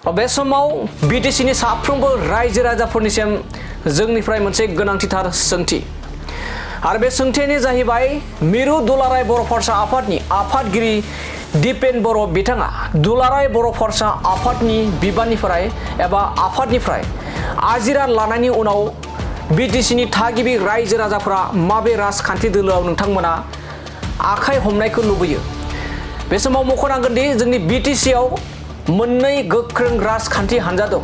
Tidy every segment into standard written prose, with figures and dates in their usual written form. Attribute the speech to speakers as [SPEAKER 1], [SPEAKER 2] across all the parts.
[SPEAKER 1] बे समाव BTCनि साफ्रोमबो रायजो राजाफोरनिसिम जोंनिफ्राय मोनसे गोनांथिथार सोंथि आरो बे सोंथियानो जाहैबाय मिरु दुलाराय बर' फरायसा आफादनि आफादगिरि दिपेन बर' बिथाङा दुलाराय बर' फरायसा आफादनि बिबाननिफ्राय एबा आफादनिफ्राय आजिरा लानायनि उनाव BTCनि थागिबि रायजो राजाफोरा माबे राजखान्थि दोलोआव नोंथांमोना आखाइ हमनायखौ लुबैयो। बे समाव मख'नांगोन दि जोंनि BTCआव मोननै गोख्रों राजखान्थि हान्जा दं।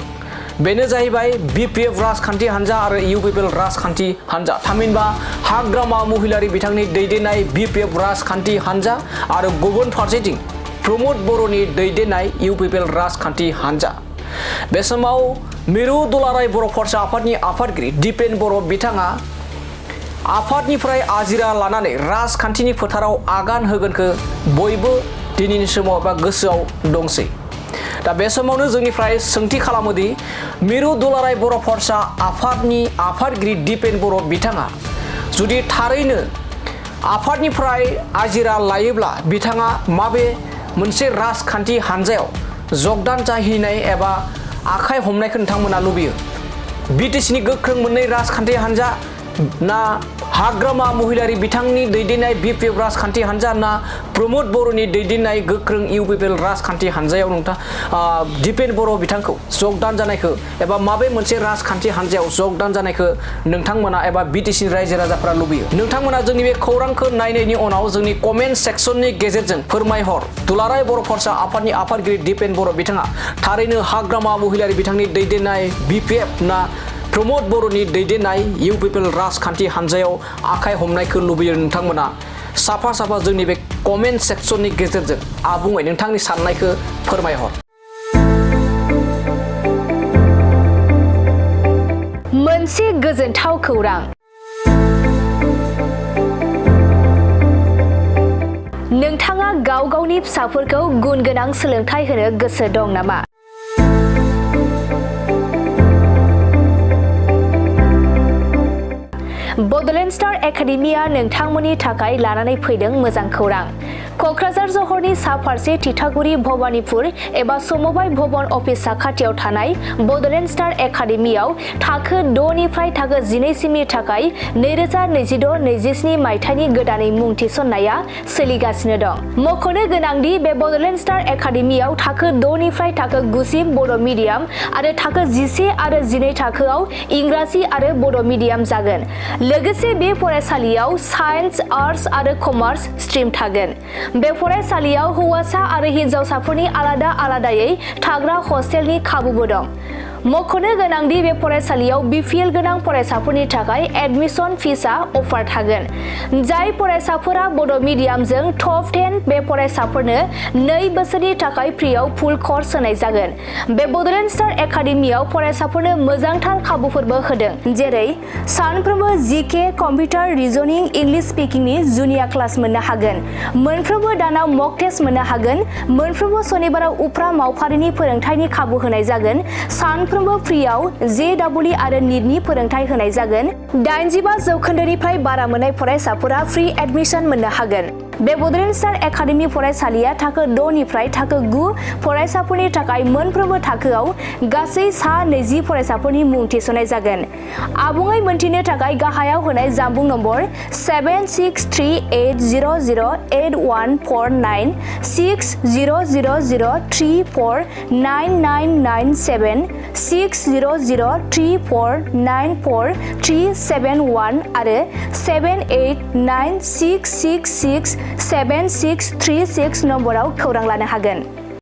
[SPEAKER 1] बेनो जाहैबाय BPF राजखान्थि हान्जा आरो UPPL राजखान्थि हान्जा। थामहिनबा हाग्रामा महिलारि बिथांनि दैदेननाय BPF राजखान्थि हान्जा आरो गुबुन फारसेथिं प्रमोद बर'नि दैदेननाय UPPL राजखान्थि हान्जा। बे समाव मिरु दुलाराय बर' फरायसा आफादनि आफादगिरि दिपेन बर' बिथाङा आफादनिफ्राय आजिरा लानानै राजखान्थिनि फोथाराव आगान होगोनखौ बयबो दिनैनि समाव एबा गोसोआव दंसै। दा बे समावनो जोंनिफ्राय सोंथि खालामोदि मिरु दुलाराय बर' फरायसा आफादनि आफादगिरि दिपेन बर' बिथाङा जुदि थारैनो आफादनिफ्राय आजिरा लायोब्ला बिथाङा माबे मोनसे राजखान्थि हान्जायाव जगदान जाहैनाय एबा आखाइ हमनायखौ नोंथांमोना लुबैयो। BTCनि गोख्रों मोननै राजखान्थि हान्जा ना हाग्रामा महिलारि बिथांनि दैदेननाय BPF राजखान्थि हान्जा ना प्रमोद बर'नि दैदेननाय गोख्रों UPPL राजखान्थि हान्जायाव दिपेन बर' बिथांखौ जगदान जानायखौ एबा माबे मोनसे राजखान्थि हान्जायाव जगदान जानायखौ नोंथांमोना एबा BTCनि रायजो राजाफोरा लुबैयो। नोंथांमोना जोंनि बे खौरांखौ नायनायनि उनाव जोंनि कमेन्ट सेक्सननि गेजेरजों फोरमायहर दुलाराय बर' फरायसा आफादनि आफादगिरि दिपेन बर' बिथाङा थारैनो हाग्रामा महिलारि बिथांनि दैदेननाय BPF ना प्रमोद बर'नि दैदेननाय UPPL राजखान्थि हान्जायाव आखाइ हमनायखौ लुबैयो। नोंथांमोना साफा साफा जोंनि बे कमेन्ट सेक्सननि गेजेरजों आबुङै नोंथांनि साननायखौ फोरमायहर।
[SPEAKER 2] मोनसे गोजोनथाव खौरां। नोंथाङा गाव गावनि फिसाफोरखौ गुन गोनां सोलोंथाइ होनो गोसो दं नामा? बड'लेण्ड स्टार एकाडेमिया नोंथांमोननि थाखाय लानानै फैदों मोजां खौरां। क'क्राझार सहरनि सा फारसे तितागुरि भबानिपुर एबा समबाय भवन अफिस साखाथियाव थानाय बड'लेण्ड स्टार एकाडेमियाव थाखो 6 निफ्राय थाखो 12 सिमनि थाखाय 2026-27 मायथाइनि गोदानै मुं थिसननाया सोलिगासिनो दं। मख'नो गोनांदि बे बड'लेण्ड स्टार एकाडेमियाव थाखो 6 निफ्राय थाखो 9 सिम बर' मिडियाम आरो थाखो 11 आरो 12 थाखोआव इंराजि आरो बर' मिडियाम जागोन। लोगोसे बे फरायसालियाव साइन्स, आर्टस आरो कमार्स स्ट्रिम थागोन। बे फरायसालियाव हौवासा आरो हिनजावसाफोरनि आलादा आलादायै थाग्रा हस्टेलनि खाबुबो दं। मख'नो गोनांदि बे फरायसालियाव BPL गोनां फरायसाफोरनि थाखाय एडमिशन फिसआ अफार थागोन। जाय फरायसाफोरा बर' मिडियामजों टप 10 बे फरायसाफोरनो 2 बोसोरनि थाखाय फ्रियाव फुल कर्स होनाय जागोन। बे बड'लेण्ड स्टार एकाडेमियाव फरायसाफोरनो मोजांथार खाबुफोरबो होदों, जेरै सानफ्रोमबो GK, कम्पिउटार, रिजनिं, इंलिश स्पिकिंनि जुनिया क्लास मोननो हागोन। मोनफ्रोमबो दानाव मक टेस्ट मोननो हागोन। मोनफ्रोमबो सनिबाराव उफ्रा मावफारिनि फोरोंथायनि खाबु होनाय जागोन। सानफ्रोमबो फ्रियाव JEE आरो नीटनि फोरोंथाय होनाय जागोन। 85% बारा मोननाय फरायसाफोरा फ्रि एडमिशन मोननो हागोन। बे बड'लेण्ड स्टार एकाडेमि फरायसालिया थाखो 6 निफ्राय थाखो 9 फरायसाफोरनि थाखाय मोनफ्रोमबो थाखोआव गासै 20 फरायसाफोरनि मुं थिसननाय जागोन। आबुङै मोनथिनो थाखाय गाहायाव होनाय जानबुं नम्बर 7638008149 6000349997 6003494371 आरो 7896667636 नम्बराव खौरां लानो हागोन।